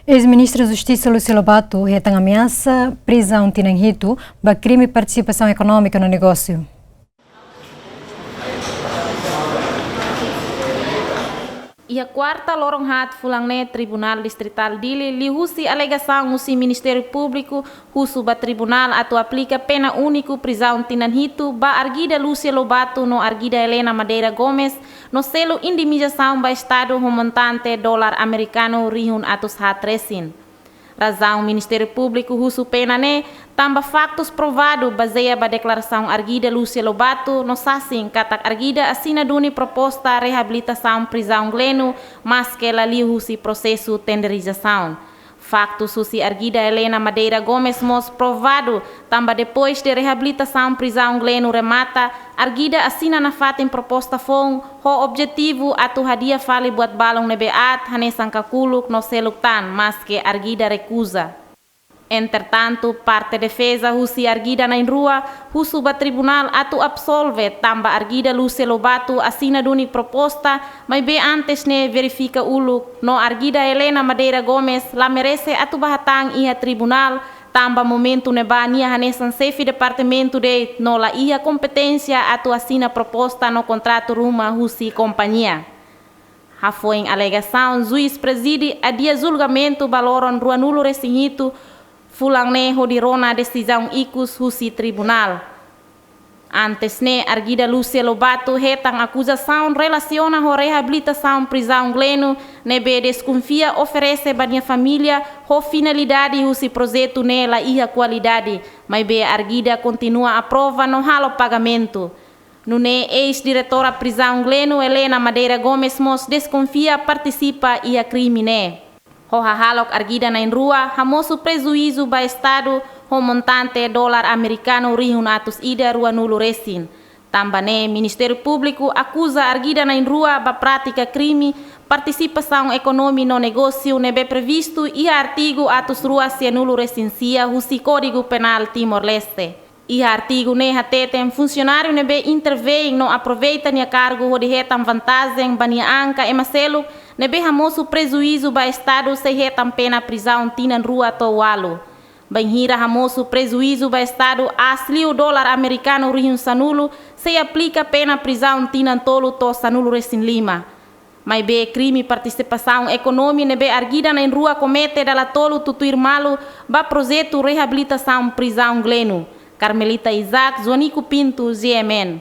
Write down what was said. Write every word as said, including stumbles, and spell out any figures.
Eis-Ministra Justisa Lúcia Lobato hetan ameasa prizaun tinan hitu ba krime partisipasaun ekonómika no negósiu. Iha kuarta loron haat fulan ne'e, Tribunál Distritál Dili liuhusi alegasaun husi Ministériu Públiku husu ba tribunál atu aplika pena úniku prizaun tinan hitu ba Argida Lúcia Lobato no Argida Helena Madeira Gomes no selu indemnizasaun ba Estadu ho montante dolar amerikanu rihun atus haat resin. Razaun Ministériu Públiku husu pena ne'e tanba faktus provadu bazeia ba deklarasaun Argida Lúcia Lobato no sasin katak Argida asina duni proposta reabilitasaun prizaun Gleno, maske la liuhusi prosesu tenderizasaun. Faktus husi Argida Helena Madeira Gomes mós provadu tanba depois de reabilitasaun prizaun Gleno remata, Argida asina nafatin proposta foun ho objetivu atu hadi'a fali buat balun ne'ebé aat hanesan kakuluk no seluk tan, maske Argida rekuza. Entretantu, parte defeza husi Argida na'in-rua husu ba tribunál atu absolve tanba Argida Lúcia Lobato asina duni proposta, maibé antes ne'e verifika uluk, no Argida Helena Madeira Gomes la merese atu bá hatán iha tribunál, tanba momentu ne'ebá nia hanesan xefe departamentu de'it no la iha kompeténsia atu asina proposta no kontratu ruma husi kompañia. Hafoin alegasaun, juís prezide adia julgamentu ba loron ruanulu resin hitu fulan ne'e hodi rona desizaun ikus husi tribunál. Antes ne'e, Argida Lúcia Lobato hetan akuzasaun relasiona ho reabilitasaun prizaun Gleno, ne'ebé deskonfia oferese ba nia família ho finalidade husi projetu ne'e la iha kualidade, maibé Argida kontinua aprova no halo pagamentu. Nune'e eis-diretora prizaun Gleno, Helena Madeira Gomes, mós deskonfia partisipa iha krime ne'e. Ho hahalok Argida na'in-rua hamosu prejuízu ba Estadu ho montante dolar amerikanu rihun atus ida ruanulu resin. Tanba ne'e, Ministériu Públiku akuza Argida na'in-rua ba prátika krime partisipasaun ekonómika no negósiu ne'ebé previstu iha artigu atus rua sianulu resin sia husi Kódigu Penál Timor-Leste. Iha artigu ne'e hateten funsionáriu ne'ebé intervein no aproveita nia kargu hodi hetan vantajen ba nia an ka ema seluk ne'ebé hamosu prejuízu ba Estadu sei hetan pena prizaun tinan rua to'o ualu. Bainhira hamosu prejuízu ba Estadu aas liu dolar amerikanu rihun sanulu, sei aplika pena prizaun tinan tolu to'o sanulu resin lima. Maibé krime partisipasaun ekonómika ne'ebé Argida na'in-rua komete dala tolu tutuir malu ba projetu reabilitasaun prizaun Gleno. Carmelita Isaac, Joanico Pinto, G M N.